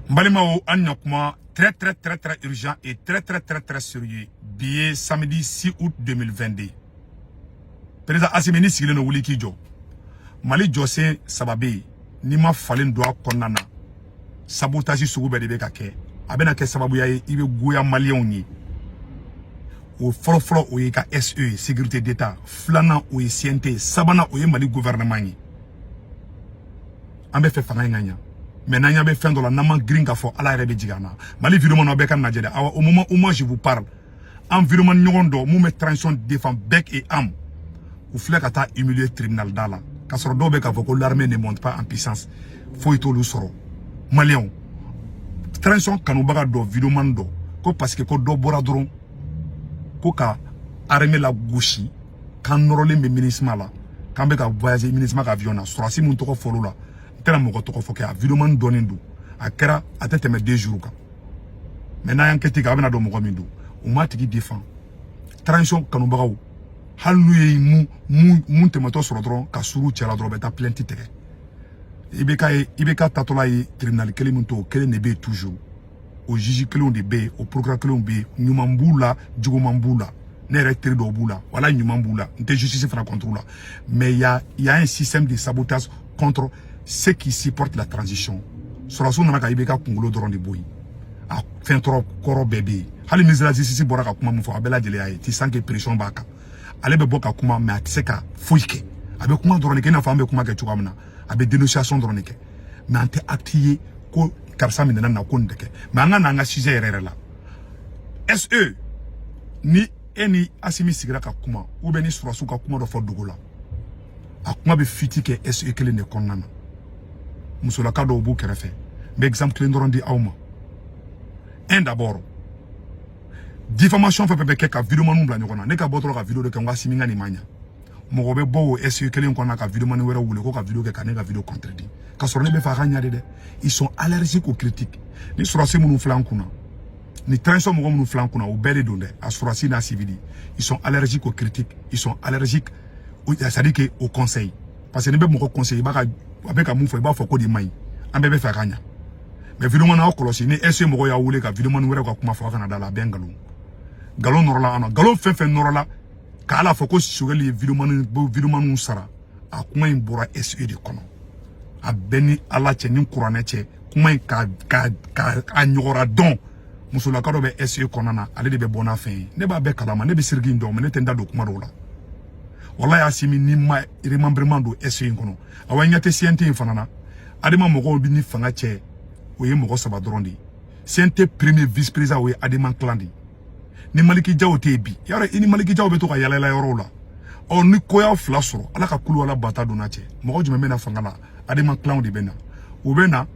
N balimaw, an ɲa kuma très très très très urgent et très très très très sérieux. Bi ye samedi 6 août 2022. Président Assimi, ni sigilen don, wuli k'i jɔ. Mali jɔsen saba bɛ yen, n'i ma falen don a kɔnɔna na, sabotage sugu bɛɛ de bɛ ka kɛ. A bɛna kɛ sababuya ye i bɛ goya maliyɛnw ye. O fɔlɔ-fɔlɔ, o ye ka SE ye, sécurité d'État. Filanan, o ye CNT ye. Sabanan, o ye Mali gouvernement ye. An bɛ fɛ fanga in ka ɲa, mais n'an ɲɛ bɛ fɛn dɔ la, n'an ma girin k'a fɔ, Ala yɛrɛ bɛ jigin an na. Mali vidéo bɛɛ ka lajɛ dɛ. Awa, au moment où moi je vous parle, an vidéo ɲɔgɔn dɔ mun bɛ transition défend bec et âme, u filɛ ka taa humilier tribunal da la, k'a sɔrɔ dɔw bɛ k'a fɔ ko l'armée ne monte pas en puissance. Foyi t'olu sɔrɔ. Maliyɛnw, transition kanubaga dɔ, vidéoman dɔ, ko parce que ko dɔ bɔra dɔrɔn ko ka armée la gosi, k'an nɔrɔlen bɛ MINUSMA la, k'an bɛ ka voyager MINUSMA ka avion na. Sɔrɔdasi mun tɔgɔ fɔlɔ la, n tɛna mɔgɔ tɔgɔ fɔ kɛ, a vidéoman dɔnnen don. A kɛra a tɛ tɛmɛ 2 jours kan, mais n'an y'an kɛ ten, a bɛna dɔn mɔgɔ min don. U m'a tigi défend. Transition kanubagaw, hali n'u ye mun tɛmɛtɔ sɔrɔ dɔrɔn ka suru cɛ la dɔrɔn, u bɛ taa plainte tigɛ. IBK ye, IBK tatɔla ye tribunal kelen min to, o kelen de bɛ yen toujours, o juge kelenw de bɛ yen, o procureur kelenw bɛ yen. Ɲuman b'u la, juguman b'u la. Ne yɛrɛ teri dɔw b'u la, wala ɲuman b'u la. N tɛ justice fana contre la, mais il y a un système de sabotage contre ceux qui supportent la transition. Sɔrɔdasiw nana ka IBK kunkolo dɔrɔn de bɔ yen, a fɛn tɔrɔ kɔrɔ bɛɛ bɛ yen. Hali ministre de la Justice bɔra ka kuma min fɔ, a bɛɛ lajɛlen y'a ye. Tu sens que pression b'a kan. Ale bɛ bɔ ka kuma, mais a tɛ se ka foyi kɛ. A bɛ kuma dɔrɔn de kɛ, i n'a fɔ an bɛ kuma kɛ cogoya min na. A bɛ dénonciation dɔrɔn de kɛ, mais an tɛ acte ye ko karisa minɛna na, ko nin tɛ kɛ. Mais an ka na an ka sujet yɛrɛ yɛrɛ la. SE, ni e ni Asimi sigira ka kuma, ou bien ni sɔrɔdasiw ka kuma dɔ fɔ dogo la, a kuma bɛ fuite kɛ SE kelen de kɔnɔna na. Musolaka dɔw b'u kɛrɛfɛ. N bɛ exemple kelen dɔrɔn di aw ma. Un, d'abord, diffamation fɛn fɛn bɛ kɛ ka vidéomanw bila ɲɔgɔn na, ne ka bɔ dɔrɔn ka vidéo de kɛ n ko Asimi ka nin ma ɲa, mɔgɔ bɛ bɔ o SE kelen kɔnɔ ka vidéoman wɛrɛ wele ko ka vidéo kɛ ka ne ka vidéo contredit, ka sɔrɔ ne bɛ fɛ a ka ɲa de dɛ. Ils sont allergiques aux critiques. Ni sɔrɔdasi minnu filɛ an kunna, ni transition mɔgɔ minnu filɛ an kunna, o bɛɛ de don dɛ, a sɔrɔdasi n'a civil, ils sont allergiques aux critiques, ils sont allergiques, c'est à dire que au conseil, parce que ni bɛ mɔgɔ conseil, i b'a ka, a bɛ ka mun fɔ, i b'a fɔ ko de man ɲi. An bɛɛ bɛ fɛ a ka ɲa, mais vidéoman, aw kɔlɔsi, ni SE mɔgɔw y'a wele ka vidéoman wɛrɛ ka kuma fɔ, a kana da la. A bɛ nkalon, nkalon nɔrɔla an na, nkalon fɛn fɛn nɔrɔla ka ala fɔ ko Choguel ye vidéoman, vidéomanw sara, a kuma in bɔra SE de kɔnɔ. A bɛɛ ni Ala cɛ ni kuranɛ cɛ, kuma in ka a ɲɔgɔnra dɔn. Musolaka dɔ bɛ SE kɔnɔna na, ale de bɛ bɔ n'a fɛn ye. Ne b'a bɛɛ kalama, ne bɛ siriki in dɔn, mais ne tɛ n da don kuma dɔw la. Walayi, Asimi, ni ma remembrement don SE in kɔnɔ, awa, ɲɛ tɛ CNT in fana na. Adama mɔgɔw bɛ ni fanga cɛ, o ye mɔgɔ saba dɔrɔn de ye. CNT premier vice président, o ye Adama clan de ye. Ni Maliki Jaw tɛ yen bi, yarɔ, i ni Maliki Jaw bɛ to ka yala yala yɔrɔw la. Ɔ, ni ko y'aw fila sɔrɔ, Ala ka kulu, Ala bata donna cɛ, mɔgɔ jumɛn bɛ na fanga la? Adama clan de bɛ na. U bɛ na,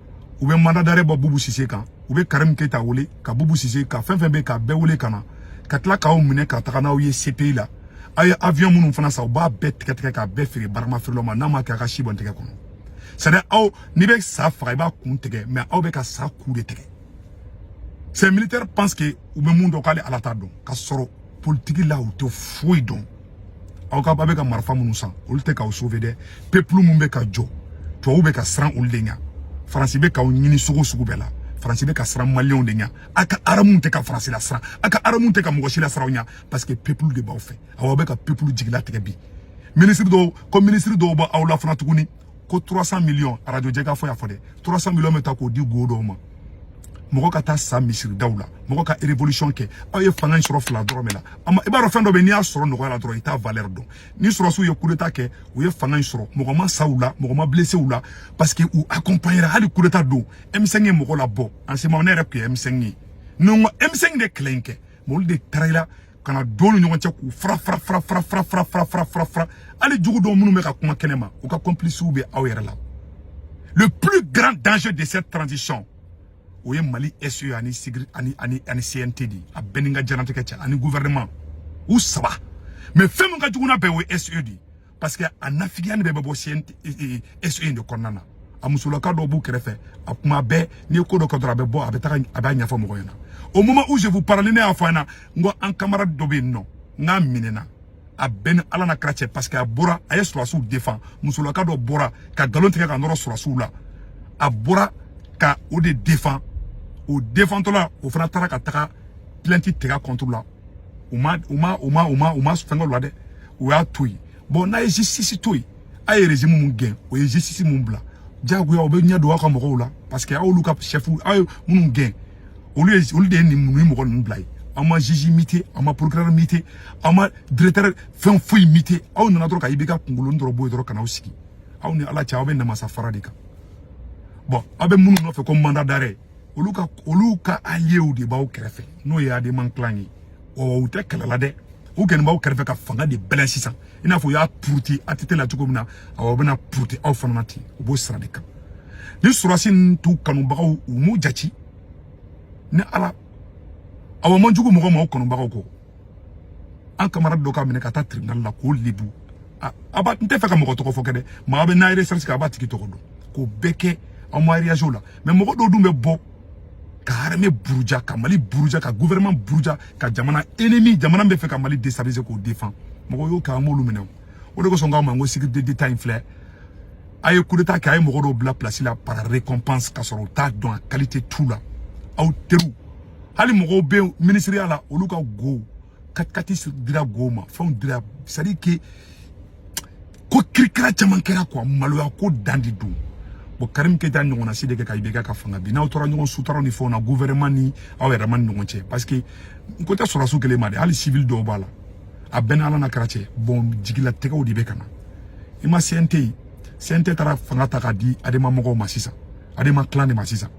u bɛ mandat d'arrêt bɔ Bubu Sise kan, u bɛ Karim Keyita wele ka Bubu Sise ka fɛn fɛn bɛ ka bɛɛ wele ka na, ka tila k'aw minɛ ka taga n'aw ye CPI la. Aw ye avion minnu fana san, u b'a bɛɛ tigɛ tigɛ k'a bɛɛ feere barama feerelaw ma. N'a ma kɛ, a ka si bɔn tigɛ kɔnɔ. C'est à dire, aw n'i bɛ sa faga, i b'a kun tigɛ, mais aw bɛ ka sa ku de tigɛ. Ces militaires pensent que u bɛ mun dɔn k'ale Ala t'a dɔn, ka sɔrɔ politique la, u tɛ foyi dɔn. Aw ka, aw bɛ ka marifa minnu san, olu tɛ k'aw sauver dɛ. Peuple mun bɛ ka jɔ, tubabuw bɛ ka siran olu de ɲɛ. Faransi bɛ k'aw ɲini sugu sugu bɛɛ la. Faransi bɛ ka siran maliyɛnw de ɲɛ. A ka armes tɛ ka Faransi la siran, a ka armes tɛ ka mɔgɔ si la siran aw ɲɛ, parce que peuple de b'aw fɛ. Aw bɛ ka peuple jigilatigɛ bi. Ministre dɔw ko, ministre dɔw b'aw la fana tuguni, ko 300 millions, radio jɛka fɔ y'a fɔ dɛ, 300 millions bɛ ta k'o di go dɔw ma, mɔgɔ ka taa sa misiridaw la, mɔgɔ ka révolution kɛ. Aw ye fanga in sɔrɔ fila dɔrɔn de la. I b'a dɔn, fɛn dɔ bɛ yen, n'i y'a sɔrɔ nɔgɔya la dɔrɔn, i t'a valeur dɔn. Ni sɔrɔdasiw ye coup d'état kɛ, u ye fanga in sɔrɔ, mɔgɔ ma sa u la, mɔgɔ ma blessé u la, parce que u accompagnera. Hali coup d'état don, M5 ye mɔgɔ labɔ. En ce moment, ne yɛrɛ tun ye M5 ye. Ni n ko M5 de kɛlɛ in kɛ, mais olu de taara i la ka na don ni ɲɔgɔn cɛ k'u fara fara fara fara fara fara fara fara fara fara. Hali jugu dɔw minnu bɛ ka kuma kɛnɛ ma, u ka complices bɛ aw yɛrɛ la. Le plus grand danger de cette transition, o ye Mali SE ani sigiri ani CNT de ye. A bɛɛ ni n ka diɲɛlatigɛ cɛ, ani gouvernement, u saba. Mais fɛn min ka jugu n'a bɛɛ, o ye SE de ye, parce que a nafigiya ni bɛɛ bɛ bɔ CNT, SE in de kɔnɔna na. A musolaka dɔw b'u kɛrɛfɛ, a kuma bɛɛ, n'i ye ko dɔ kɛ dɔrɔn, a bɛ bɔ, a bɛ taga, a b'a ɲɛfɔ mɔgɔ ɲɛna. Au moment où je vous parle, ne y'a fɔ a ɲɛna, n ko an camarade dɔ bɛ yen nɔ, n k'a minɛna, a bɛɛ ni Ala na kira cɛ, parce que a bɔra, a ye sɔrɔdasiw défend. Musolaka dɔ bɔra ka nkalon tigɛ ka nɔrɔ sɔrɔdasiw la, a bɔra ka o de défend. O défendtɔla, o fana taara ka taga plainte tigɛ contre la. U ma fɛngɛ la dɛ, u y'a to yen. Bon, n'a ye justice to yen, a ye régime mun gɛn, o ye justice mun bila, diyagoya o bɛ ɲɛ don aw ka mɔgɔw la, parce que aw olu ka chef, aw ye minnu gɛn, olu ye olu de ye nin mɔgɔ ninnu bila yen. Aw ma juge muté, aw ma procureur muté, aw ma directeur fɛn foyi muté. Aw nana dɔrɔn ka IBK kunkolo dɔrɔn bɔ yen dɔrɔn ka n'aw sigi. Aw ni Ala cɛ, aw bɛ namasa fara de kan. Bon, aw bɛ minnu nɔfɛ ko mandat d'arrêt, olu ka alliés de b'aw kɛrɛfɛ, n'o ye ADEMA clan ye. Ɔ, u tɛ kɛlɛ la dɛ, u kɔni b'aw kɛrɛfɛ ka fanga de bɛlɛn sisan, i n'a fɔ u y'a puruti ATT la cogo min na. Awɔ, u bɛna puruti aw fana na ten, u b'o sira de kan. Ni sɔrɔdasi ninnu t'u kanubagaw, u m'u jate ni Ala. Awɔ, man jugu mɔgɔ ma, o kanubagaw kɔ. An camarade dɔ ka minɛ ka taa tribunal la k'o lebu. A b'a, n tɛ fɛ ka mɔgɔ tɔgɔ fɔ kɛ dɛ, maa bɛ n'a ye recherche kɛ, a b'a tigi tɔgɔ dɔn, k'o bɛɛ kɛ. Aw ma réagir o la, mais mɔgɔ dɔw dun bɛ bɔ ka armée buruja, ka Mali buruja, ka gouvernement buruja, ka jamana ennemi, jamana bɛ fɛ ka Mali déstabiliser, k'o défend. Mɔgɔ y'o kɛ, an m'olu minɛ. O de kosɔn k'aw ma n ko sécurité d'État in filɛ, a ye coup d'état kɛ, a ye mɔgɔ dɔw bila place la par récompense, ka sɔrɔ u t'a dɔn, a qualité t'u la. Aw teriw, hali mɔgɔw bɛ ministériya la, olu ka go kati dira go ma, fɛnw dira, c'est à dire que ko kirikira caman kɛra quoi, maloya ko dan de don. Bon, Karim Keita ɲɔgɔnna si de kɛ ka IBK ka fanga bi, n'aw tora ɲɔgɔn sutaraw ni fɛnw na, gouvernement ni aw yɛrɛ ma ni ɲɔgɔn cɛ, parce que n ko tɛ sɔrɔdasiw kelen ma dɛ, hali civil dɔw b'a la. A bɛɛ ni Ala n'a kɛra cɛ. Bon, jigilatigɛw de bɛ ka na. I ma CNT ye, CNT taara fanga ta k'a di ADEMA mɔgɔw ma sisan, ADEMA clan de ma sisan.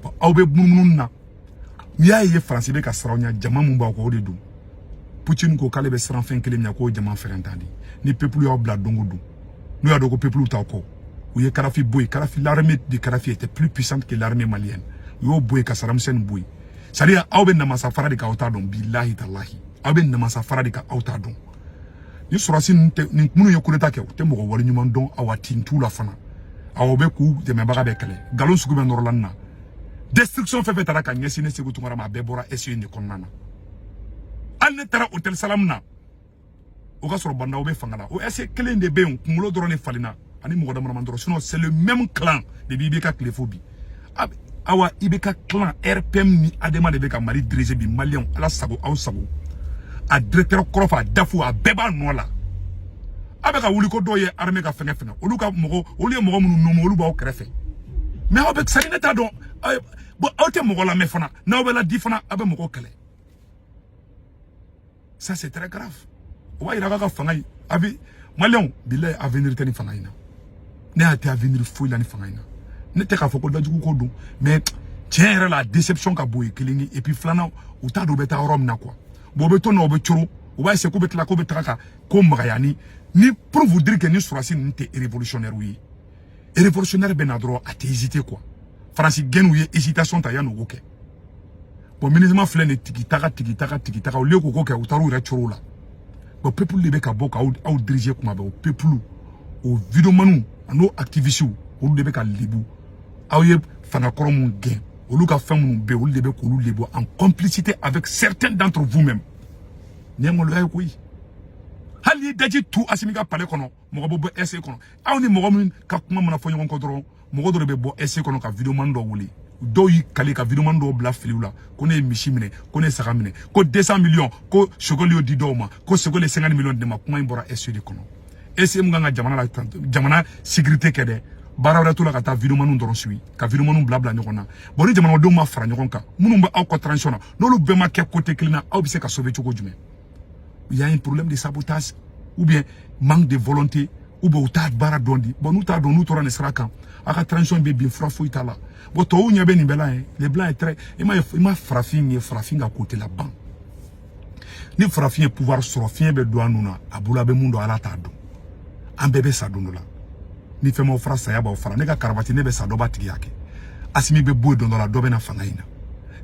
Bon, aw bɛ munumunu na, n'i y'a ye Faransi bɛ ka siran aw ɲɛ, jama mun b'aw kɔ, o de don. Poutine ko k'ale bɛ siran fɛn kelen min ɲɛ, k'o jama fɛrɛntan de. Ni peuple y'aw bila don o don, n'u y'a dɔn ko peuple t'aw kɔ, u ye Kadafi bɔ yen. Kadafi, l'armée de Kadafi était plus puissante que l'armée malienne. U y'o bɔ yen ka Saddam Hussein bɔ yen. C'est à dire aw bɛ namasa fara de kan, aw t'a dɔn. Bilahi talahi, aw bɛ namasa fara de kan, aw t'a dɔn. Ni sɔrɔdasi ninnu tɛ, ni minnu ye coup d'état kɛ, u tɛ mɔgɔ wale ɲuman dɔn. Awa, tin t'u la fana. Awɔ, u bɛ k'u dɛmɛbaga bɛɛ kɛlɛ, nkalon sugu bɛ nɔrɔla nin na. Destruction fɛn fɛn taara ka ɲɛsin ne Segu Tunkara ma, a bɛɛ bɔra SE de kɔnɔna na. Hali ne taara hôtel Salam na, o ka sɔrɔ Bandaw bɛ fanga la, o SE kelen de bɛ yen, kunkolo dɔrɔn de falenna ani mɔgɔ dama dama dɔrɔn. Sinon c'est le même clan de bɛ IBK tile fo bi. Awa, IBK clan, RPM ni ADEMA de bɛ ka Mali diriger bi. Maliyɛnw, Ala sago aw sago. A directeur kɔrɔ fɛ, a DAF, a bɛɛ b'a nɔ la. A bɛ ka wuli ko dɔw ye armée ka fɛngɛ fɛngɛ, olu ka mɔgɔ, olu ye mɔgɔ minnu nommé, olu b'aw kɛrɛfɛ. Mais aw bɛ sani, ne t'a dɔn. Bon, aw tɛ mɔgɔ lamɛn fana, n'aw bɛ la di fana, aw bɛ mɔgɔw kɛlɛ. Ça, c'est très grave. O b'a yira k'a ka fanga in a bɛ maliyɛnw, bilayi, avenir tɛ ni fanga in na. Ne y'a tɛ avenir foyi la ni fanga in na. Ne tɛ k'a fɔ ko dajugu ko don, mais tiɲɛ yɛrɛ la, déception ka bon ye kelen ye. Et puis filanan, u t'a dɔn u bɛ taa yɔrɔ min na quoi. Bon, u bɛ to nin na, u bɛ coro, u b'a essayer k'u bɛ tila k'u bɛ taga ka ko magaya ni pour vous dire que ni sɔrɔdasi ninnu tɛ révolutionnaire ye. Révolutionnaire bɛ na dɔrɔn, a tɛ hésiter quoi. Faransi gɛnw ye hésitation ta yanni u k'o kɛ. Bon, MINUSMA filɛ nin, tigi taga, tigi taga, tigi taga, au lieu k'o kɛ, u taara u yɛrɛ coro la. Bon, peuple de bɛ ka bɔ k'aw aw diriger kuma bɛɛ. O peuple, o videomaniw an'o activistes, olu de bɛ ka lebu. Aw ye fangakɔrɔ mun gɛn, olu ka fɛn minnu bɛ yen, olu de bɛ k'olu lebu en complicité avec certains d'entre vous-même. Nin ye maloya ye koyi. Hali n'i daji tu Asimi ka palais kɔnɔ, mɔgɔ bɛ bɔ SE kɔnɔ. Aw ni mɔgɔ min ka kuma mana fɔ ɲɔgɔn kɔ dɔrɔn, mɔgɔ dɔ de bɛ bɔ SE kɔnɔ ka videoman dɔ wele. Dɔw y'i kali ka videoman dɔw bila filiw la ko ne ye misi minɛ, ko ne ye saga minɛ, ko 200 millions, ko Sogoli y'o di dɔw ma, ko Sogoli ye 50 millions di ne ma. Kuma in bɔra SE de kɔnɔ. SE mun kan ka jamana la, jamana sécurité kɛ dɛ, baara wɛrɛ t'u la ka taa videomaniw dɔrɔn suit, ka videomaniw bila bila ɲɔgɔn na. Bon, ni jamanadenw ma fara ɲɔgɔn kan, minnu bɛ aw kɔ transition na, n'olu bɛɛ ma kɛ côté kelen na, aw bɛ se ka sauver cogo jumɛn? Il y a un problème de sabotage ou bien manque de volonté ou bien u t'a baara dɔn di. Bon, n'u t'a dɔn, n'u tora nin sira kan, a ka transition bɛ bin, fura foyi t'a la. Bon, tɔw ɲɛ bɛ nin bɛɛ la yen. Les blancs est très, i ma ye, i ma farafin ye, farafin ka côté la ban. Ni farafin ye pouvoir sɔrɔ, fiɲɛ bɛ don a nun na, a bolo a bɛ mun dɔn, Ala t'a dɔn. An bɛɛ bɛ sa don dɔ la. Ni fɛn m'aw fara, saya b'aw fara. Ne ka karabati, ne bɛ sa, dɔ b'a tigi y'a kɛ. Asimi bɛ bɔ yen don dɔ la, dɔ bɛ na fanga in na.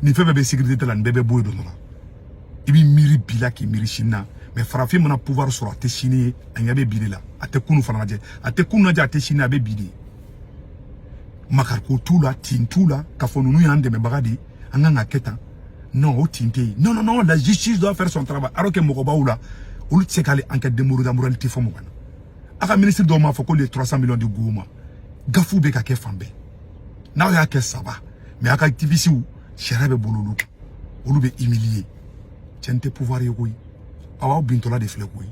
Nin fɛn bɛɛ bɛ sécurité la, nin bɛɛ bɛ bɔ yen don dɔ la. I b'i miiri bi la k'i miiri sini na, mais farafin mana pouvoir sɔrɔ, a tɛ sini ye, a ɲɛ bɛ bi de la. A tɛ kunu fana lajɛ, a tɛ kunu lajɛ, a tɛ sini, a bɛ bi de ye. Makariko t'u la, tin t'u la k'a fɔ ninnu y'an dɛmɛbaga de ye, an kan ka kɛ tan. Non, o tin tɛ yen. Non, non, non, la justice doit faire son travail, alors que mɔgɔ b'aw la, olu tɛ se k'ale enquête de moralité fɔ mɔgɔ na. A ka ministre dɔw m'a fɔ ko les 300 millions di gow ma. Gafuw bɛ ka kɛ fan bɛɛ. N'aw y'a kɛ saba, mais a ka activistes Sariya bɛ bolo olu kan, olu bɛ humilier. Cɛ, n tɛ pouvoir ye koyi. Aw aw bintɔla de filɛ koyi.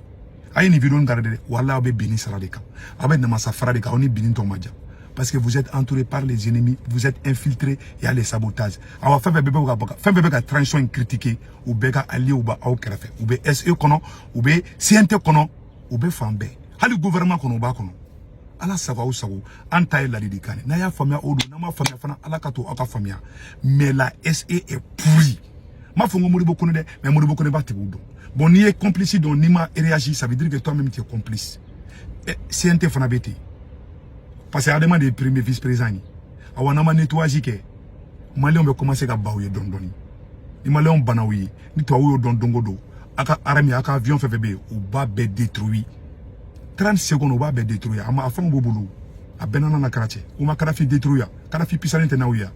A ye nin vidéo in garder dɛ. Walahi, aw bɛ binni sara de kan, aw bɛ namasa fara de kan, aw ni binni tɔ ma jan, parce que vous êtes entouré par les ennemis, vous êtes infiltrés, il y a les sabotages. Awa, fɛn fɛn bɛ ka fɛn fɛn bɛ ka transition in critiquer, u bɛɛ ka alliés b'aw kɛrɛfɛ. U bɛ SE kɔnɔ, u bɛ CNT kɔnɔ, u bɛ fan bɛɛ, hali gouvernement kɔnɔ, u b'a kɔnɔ. Ala sago, aw sago. An ta ye ladilikan ye. N'a y'a faamuya, o don. N'a ma faamuya fana, Ala ka to aw ka faamuya. Mais la SE est pourrie. N m'a fɔ n ko Modibo Kone dɛ, mais Modibo Kone b'a tigiw dɔn. Bon, n'i ye complice dɔn, n'i ma réagi, ça veut dire que toi-même, tu es complice. CNT fana bɛ ten, parce que Adama de ye premier vice président ye. Awa, n'an ma nettoyage kɛ, Maliyɛnw bɛ commencer ka baw ye dɔɔni dɔɔni. Ni Maliyɛnw banna u ye, ni tubabuw y'o dɔn don o don, a ka armée, a ka avion fɛn fɛn bɛ yen, u b'a bɛɛ détruire. 30 secondes, u b'a bɛɛ détruire. A ma a fɛnw b'u bolo, a bɛɛ nana na kara cɛ. U ma Kadafi détruire, Kadafi pisalen tɛ n'aw ye.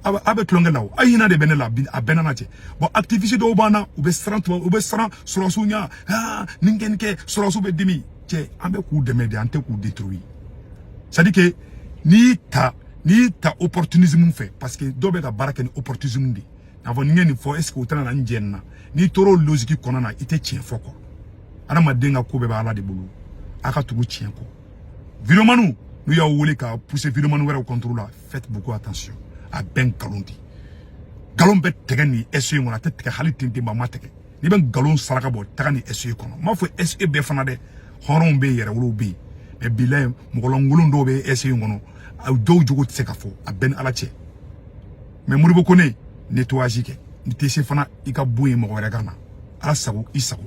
A bɛ tulonkɛ la o, a hinɛ de bɛ ne la. A bɛɛ nana cɛ. Bon, activiste dɔw b'an na, u bɛ siran tubabu, u bɛ siran sɔrɔsiw ɲɛ. Aa, nin kɛ, nin kɛ, sɔrɔsiw bɛ dimi. Cɛ, an bɛ k'u dɛmɛ de, an tɛ k'u détruire. C'est à dire que n'i y'i ta opportunisme fɛ, parce que dɔw bɛ ka baara kɛ ni opportunisme de ye, k'a fɔ ni n ye nin fɔ, est ce que u tɛna na n jɛ nin na? N'i tor'o logique kɔnɔna na, i tɛ tiɲɛ fɔ quoi. Adamaden ka ko bɛɛ bɛ Ala de bolo. A ka tugu tiɲɛ kɔ. Vidéomanw, n'u y'aw wele ka pousser vidéoman wɛrɛw contre la, faites beaucoup attention. A bɛɛ nkalon di, nkalon bɛ tigɛ nin SE in kɔnɔ, a tɛ tigɛ hali tentenba ma tigɛ. N'i bɛ nkalon saraka bɔ, taga nin SE kɔnɔ. N m'a fɔ SE bɛɛ fana dɛ, hɔrɔnw bɛ yen, yɛrɛwolow bɛ yen, mais bilayi, mɔgɔlankolon dɔw bɛ SE in kɔnɔ, a dɔw jogo tɛ se ka fɔ, a bɛɛ ni Ala cɛ. Mais Modibo Kone, nettoyage kɛ. Ni tɛ se fana, i ka bɔ yen, mɔgɔ wɛrɛ ka na. Ala sago, i sago.